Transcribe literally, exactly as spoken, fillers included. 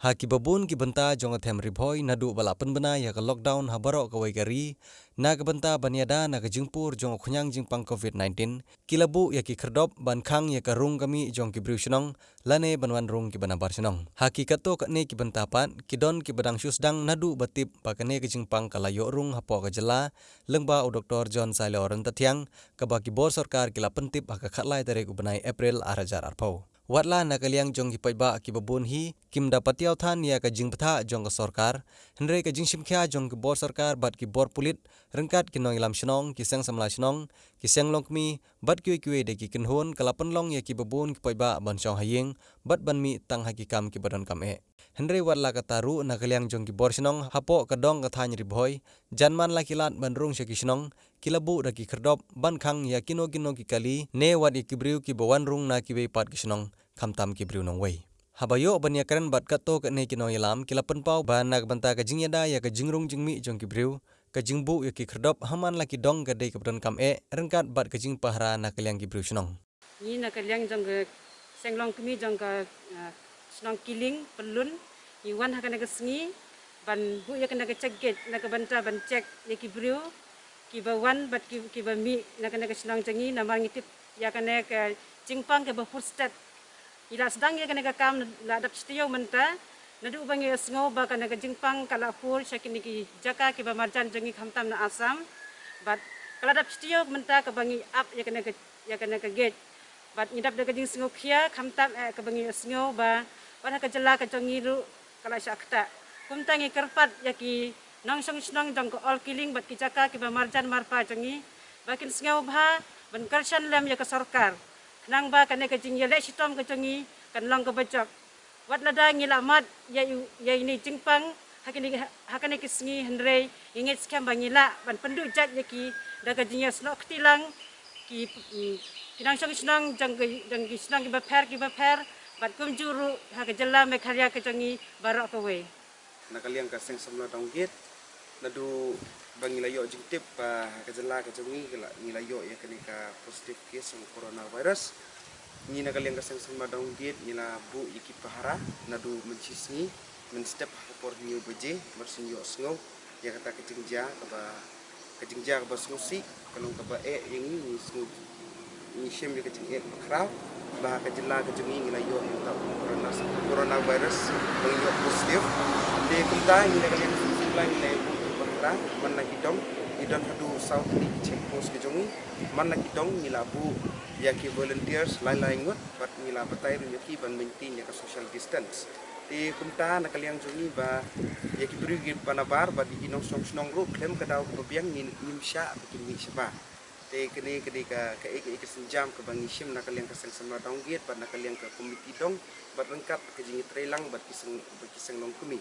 Ha kiba bun ki bynta jong ka them Ri Bhoi naduh ba la pynbna ïa ka lockdown ha baroh kawei ka ri, na ka bynta ban ïada na ka jingpur jong ka khñiang jingpang covid nineteen, ki la buh ïa ki khyrdop ban khang ïa ka rung ka mih jong ki briew shnong, lane ban wan rung kiba nabar shnong. Ha ki katto katne ki bynta pat, ki don kiba dang shu sdang naduh ba tip ba kane ka jingpang ka la ïoh rung hapoh ka jylla, lyngba u Doktor John Sailo Ryntathiang, kaba ki bor sorkar ki la pyntip ha ka khatlai tarik u bnai April ar hajar arphew. Watla na ka liang jong ki paidbah kiba bun hi, kim da patiaw than ïa ka jingbthah jong ka sorkar, hynrei ka jingshimkhia jong ki bor sorkar bad ki bor pulit, ryngkat ki nongïalam shnong, ki seng samla shnong, ki seng longkmie, bad kiwei kiwei de ki kynhun, ka la pynlong ïa kiba bun ki paidbah ban shong ha ïing, bad ban mih tang ha ki kam kiba donkam eh. Hynrei watla katta ruh na ka liang jong ki bor shnong hapoh ka dong ka thaiñ Ri Bhoi, jan man la ki lad ban rung sha ki shnong, ki la buh da ki khyrdop, ban khang ïa kino kino ki kali, ne wat ïa ki briew kiba wan rung na kiwei pat ki shnong, khamtam ki briew nongwei. Haba ïoh ban ïakren bad katto katne ki nongïalam, ki la pynpaw ba na ka bynta ka jingïada ïa ka jingrung jingmih jong ki briew, ka jingbuh ïa ki khyrdop ha man la ki dong ka dei kaba donkam eh, ryngkat bad ka jingpahara na ka liang ki briew shnong. Ngi na ka liang jong ka seng longkmie jong ka, ah, shnong Kiling, Pyllun, ngi wan ha kane ka sngi ban buh ïa kane ka check gate na ka bynta ban check ïa ki briew kiba wan bad ki, kiba mih na kane ka shnong jong ngi, namar ngi tip ïa kane ka jingpang kaba pur stet. Ngi la sdang ïa kane ka kam la dap shi taïew mynta, naduh ba ngi ïohsngew ba kane ka jingpang ka la pur sha kine ki jaka kiba marjan jong ngi khamtam na Assam. Bad ka la dap shi taïew mynta kaba ngi ap ïa kane ka, ïa kane ka gate. Bad ngi dap da ka jingsngewkhia, khamtam eh kaba ngi ïohsngew ba wat ha ka jylla ka jong ngi ruh ka la shah ktah. Kumta ngi kyrpad ïa ki nongshong shnong jong ka All Kiling bad ki jaka kiba marjan marpa jong ngi, ba kin sngewbha ban kyrshan lem ïa ka sorkar, khnang ba kane ka jingïaleh shitom ka jong ngi kan long kaba jop. Wat lada ngi la mad ïa i, ïa ine i jingpang ha kine, ha kane ki sngi, hynrei ngi ngeit skhem ba ngi lah ban pynduh jait ïa ki da ka jingïasnoh kti lang ki, mm, ki nongshong shnong jong ki, jong ki shnong kiba pher kiba pher, bad kumjuh ruh ha ka jylla Meghalaya ka jong ngi baroh kawei. Na ka liang ka Seng Samla Dong Gate, naduh ba ngi la ïoh jingtip ba ha ka jylla ka jong ngi, ngi la, ngi la ïoh ïa kane ka positive case jong coronavirus, ngi na ka liang ka Seng Samla Dong Gate ngi la buh ïa ki pahara naduh mynshi sngi, mynstep ha ka por hynñiew baje, bad shu ïohsngew ïa kata ka jingjia kaba, ka jingjia kaba sngewsih, ka long kaba eh ïa ngi, ngi sngew, ngi shem ïa ka jingeh kaba khraw ba ha ka jylla ka jong ngi ngi la ïoh ïa uta u corona, coronavirus, ba ngi ïoh positive. Te kumta ngi na ka liang ka Seng Samla ngi la buh ïa ki pahara man la ki dong, ngi don haduh saw tylli ki check post ka jong ngi. Man la ki dong ngi la buh ïa ki volunteers lai lai ngut, bad ngi la batai ruh ïa ki ban maintain ïa ka social distance. Te kumta na ka liang jong ngi ba ïa ki briew kiba nabar bad ïa ki nongshong shnong ruh khlem ka daw kaba biang ngin, ngim shah ba kin mih shabar. Te kane ka dei ka, kaei kaei ka sienjam kaba ngi shim na ka liang ka Seng Samla Dong Gate bad na ka liang ka komiti dong, bad ryngkat ka jingïatreilang bad ki seng, bad ki seng longkmie.